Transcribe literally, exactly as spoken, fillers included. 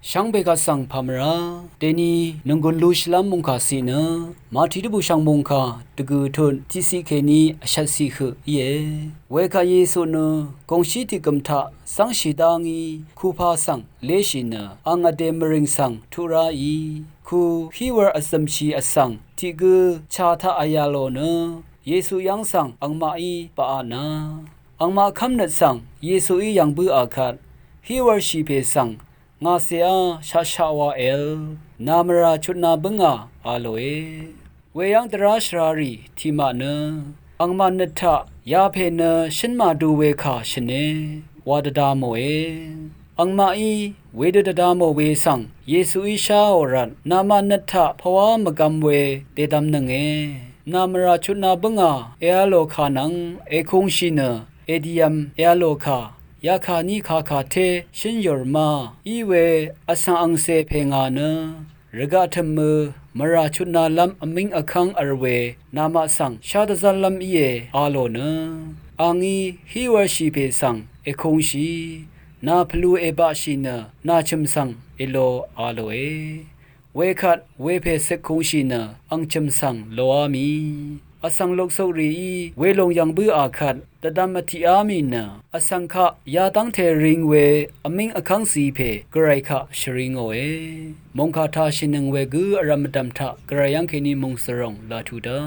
Shvngbe kaq svng pàmvrá deni nònggùn lushìlv́m mungkà ciq nø Mati dvbùshv̀ng mungkà dvgø̀ tut tiqciq kèní vshvtciq høq íe. Wekvt Yesu nø gòngshí tiqgø̀m taq zv́ngshì dá ngí kupa svng léshì nø ang vdè mvrìng svng tuq ráì ku híwv̄r vzø̀mshì vsvng tiq gǿ cha taq vyà lò nø Yesu yv́ng svng angmaqí baqà na angmaq kv́mnøt svng Yesuí yv̀ng bǿà kvt híwv̄rshì pè svng ngà cèá shaqshaq wa èvl nà mvrà chutna bǿngà a lòe. Weyv́ng dvrá shvrarì tiqmaq nø angmaq nøt taq yapè nø shǿn màdu we kà shø̀ne wa dvda mòe. Angmaqí wedø dvda mò we svng Yesuí sháò rvt namaq nøt taq pvwá mvgvm we dèdvmnønge. Nà mvrà chutna bǿngà èvl lò kà nvng èkungshì nø èdìvm èvl lò kà yakà ní kakà té shǿn yùr ma í we vsvng angcè pè ngà nø rvgaq tø̀mø mvrà chutnalv́m vmíng vkv́ng v̄r we namaq svng shá dvzv́llv́m íe a lò nø angí híwv̄rshì pè svng èkungshì nà pvlu èbaqshì nø nà chø̀m svng èlo a lòe. Wekvt wepè cøkkungshì nø ang chø̀m svng loá mì vsvng loksokrìí welòng yv̀ng bǿà kvt dvdvm vtiqá mì nø vsvng kaq yadv́ngte ring we vmíng vkv́ngzi pè gvray kaq shvri ngòe. Mòngkà tashìnøng we gǿ vrv̀m vdv̀m taq gvray yv́ngkèní mòngsvròng laq tuq dá